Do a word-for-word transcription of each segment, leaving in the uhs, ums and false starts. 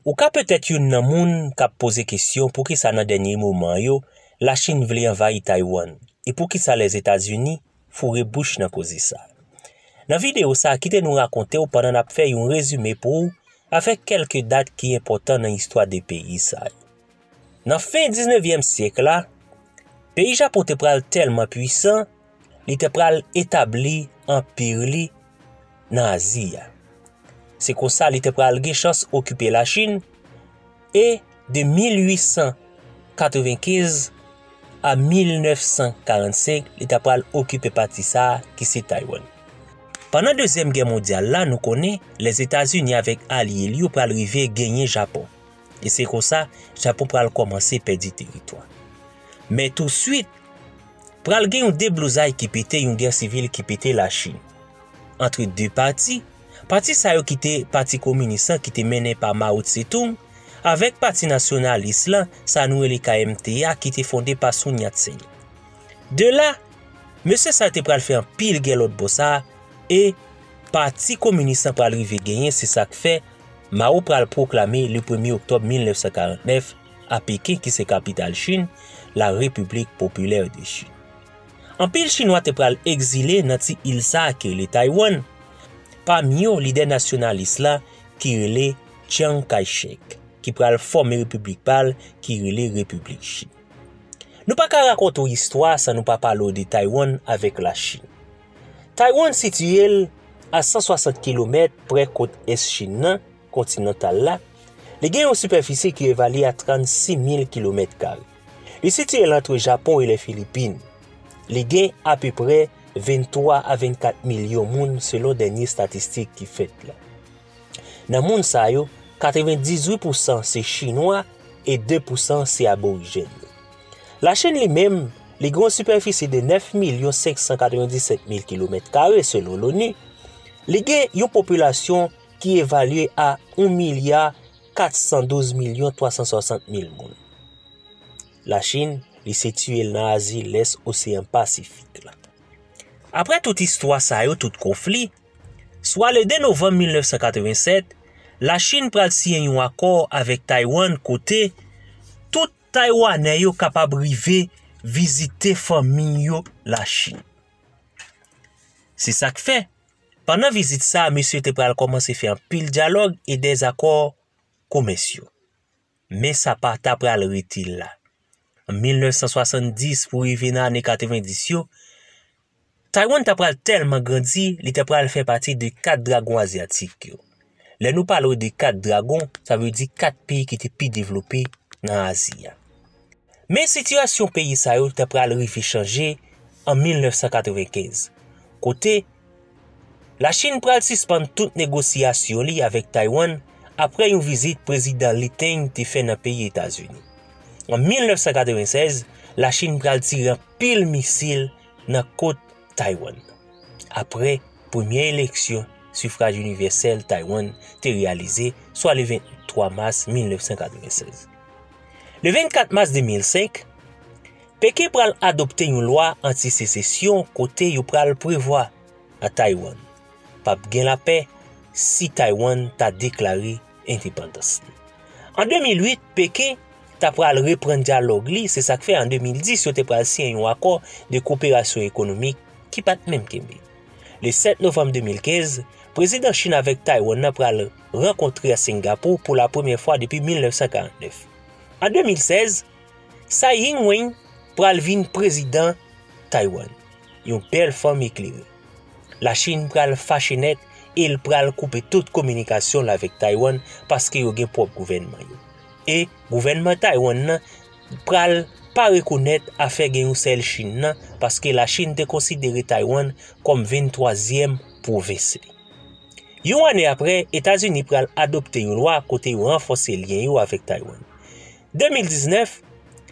Ou ka petèt youn nan moun k ap poze kesyon poukisa nan dènye moman yo, Lachin vle anvayi Taiwan, e poukisa Lèzetazini foure bouch nan koze sa. Nan videyo sa, kite nou rakonte w pandan n ap fè yon rezime pou ou avèk kèlke dat ki enpòtan nan istwa de peyi sa yo. Nan fen diznevyèm syèk la, peyi Japon te pral tèlman pwisan, li te pral etabli anpi li nan Azi a. Se konsa li te pral gen chans okipe Lachin, e de mil uit san katrevenkenz a mil nèf san karannsenk, li ta pral okipe pati sa a ki se Taiwan. Pandan Dezyèm Gè Mondyal la, nou konnen Lèzetazini avèk alye li yo pral rive genyen Japon. E se konsa, Japon pral kòmanse pèdi teritwa. Men touswit, pral gen yon deblozay ki pete, yon gè sivil ki pete Lachin. Antre de pati, pati sa yo ki te pati kominis lan ki te mennen pa Mao Tse-tung, avèk pati nasyonalis lan, sa nou rele K M T a, ki te fonde pa Sun Yat-sen. De la, mesye sa yo te pral fè anpil gè lòt bò sa a, e pati kominis lan pral rive genyen, se sa k fè Mao pral pwoklame le premye oktòb mil nèf san karannèf a Peken, ki se kapital Chin, la République Populaire de Chine. Anpil Chinwa te pral egzile nan ti il sa a ki rele Taiwan, pami yo lidè nasyonalis la ki rele Chiang Kai-shek, ki pral fòme repiblik pa l ki rele Repiblik Chin. Nou pa ka rakonte w istwa san nou pa pale w de Taiwan avèk Lachin. Taiwan sitiye l a san swasant kilomèt prè kot ès Chin nan, kontinantal la. Li gen yon sipèfisi ki evalye a trannsis mil kilomèt kare. Li sitiye l antre Japon e Lèfilipin. Li gen apeprè venntwa a vennkat milyon moun selon dènye estatistik ki fèt la. Nan moun sa yo, katrevendizuit pousan se Chinwa e de pousan se Aborijèn yo. Lachin li menm, li gen yon sipèfisi de nèf milyon senk san katrevendisenk mil kilomèt kare selon loni. Li gen yon popilasyon ki evalye a yon milya kat san douz milyon twa san swasant mil moun. Lachin, li sitiye l nan Azi Lès Oseyan Pasifik la. Apre tout istwa sa yo, tout konfli, swa le de novanm mil nèf san katrevennsèt, Lachin pral siyen yon akò avèk Taiwan kote tout Taiwanè yo kapab rive vizite fanmi yo Lachin. Se sa k fè, pandan vizit sa a, mesye yo te pral kòmanse fè anpil dyalòg e dèzakò komèsyal. Men sa pa ta pral rete la. An mil nèf san swasanndis pou rive nan ane katrevendis yo, Taiwan ta pral tèlman grandi, li ta pral fè pati de kat dragon azyatik yo. Lè nou pale w de kat dragon, sa vle di kat peyi ki te pi devlope nan Azi a. Men sitiyasyon peyi sa yo ta pral rive chanje an mil nèf san katrevenkenz, kote Lachin pral sispann tout negosyasyon li avèk Taiwan apre yon vizit Prezidan Lee Teng te fè nan peyi Etazini. An mil nèf san katrevensèz, Lachin pral tire anpil misil nan kot Taiwan, apre premyè eleksyon sifraj inivèsèl Taiwan te reyalize, swa le venntwa mas mil nèf san katrevensèz. Le vennkat mas de mil senk, Peken pral adopte yon lwa anti-sesesyon kote yo pral prevwa a Taiwan p ap gen lapè si Taiwan ta deklare endepandans li. An de mil uit, Peken ta pral reprann dyalòg li, se sa k fè an de mil dis yo te pral siyen yon akò de koperasyon ekonomik ki pa t menm kenbe. Le sèt novanm de mil kenz, prezidan Chin avèk Taiwan nan pral rankontre a Sengapou pou la premyè fwa depi mil nèf san karannèf. An de mil sèz, Tsai Ing-wen pral vin prezidan Taiwan, yon bèl fanm eklere. Lachin pral fache nèt e l pral koupe tout kominikasyon l avèk Taiwan paske yo gen pwòp gouvènman yo. E gouvènman Taiwan nan pral pa rekonèt afè gen yon sèl Chin nan, paske Lachin te konsidere Taiwan kòm venntwazyèm pwovens li. Yon ane apre, Etazini pral adopte yon lwa kote yo ranfòse lyen yo avèk Taiwan. De mil diznèf,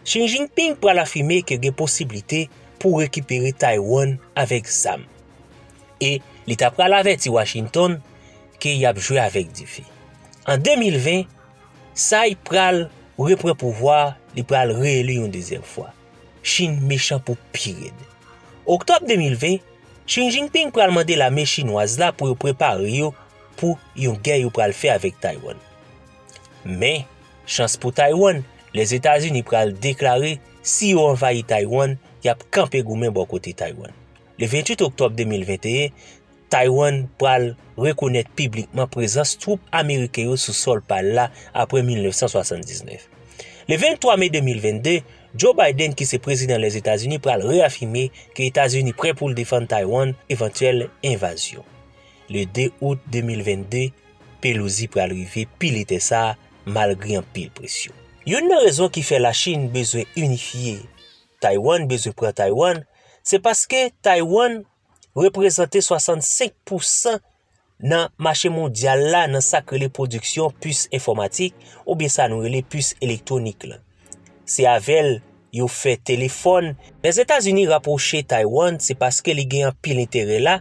Xi Jinping pral afime ke gen posiblite pou rekipere Taiwan avèk zam. E li ta pral avèti Washington ke y ap jwe avèk dife. An de mil ven, Tsai pral repran pouvwa, li pral reyeli yon dezyèm fwa. Chin mechan pou pi rèd. Oktòb de mil ven, Xi Jinping pral mande lame chinwaz la pou yo prepare yo pou yon gè yo pral fè avèk Taiwan. Men, chans pou Taiwan, Lèzetazini pral deklare si yo anvayi Taiwan, y ap kanpe goumen bò kote Taiwan. Le venntuit oktòb de mil venteyen, Taiwan pral rekonèt piblikman prezans twoup ameriken yo sou sòl pa l la apre mil nèf san swasanndiznèf. Le venntwa me de mil vennde, Joe Biden, ki se prezidan Lèzetazini, pral reyafime ke Etazini prè pou l defann Taiwan evantyèl envazyon. Le de out de mil vennde, Pelosi pral rive pile tè sa a malgre anpil presyon. Youn nan rezon ki fè Lachin bezwen inifye Taiwan, bezwen pran Taiwan, se paske Taiwan reprezante swasannsenk pousan nan mache mondyal la nan sa k rele pwodiksyon pis enfòmatik, oubyen sa nou rele pis elektwonik la. Se avè l yo fè telefòn. Lèzetazini rapwoche Taiwan se paske li gen anpil enterè la.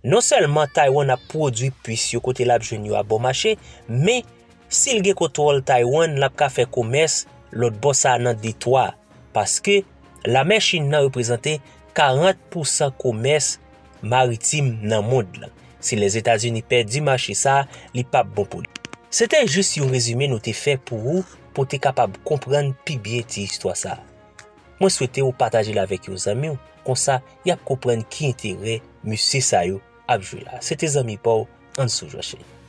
Non sèlman Taiwan ap pwodui pis yo kote l ap jwenn yo a bon mache, men si l gen kontwòl Taiwan, l ap ka fè komès lòt bò sa a nan detwa, paske lamè Chin nan reprezante karant pousan komès maritim nan mond lan. Si Lèzetazini pèdi mache sa a, li p ap bon pou li. Se te jis yon rezime nou te fè pou ou, pou w te kapab konprann pi byen ti istwa sa a. Mwen swete w pataje l avèk yon zanmi w, konsa y ap konprann ki enterè mesye sa yo ap jwe la. Se te zanmi pa w, Ansou Jòchen.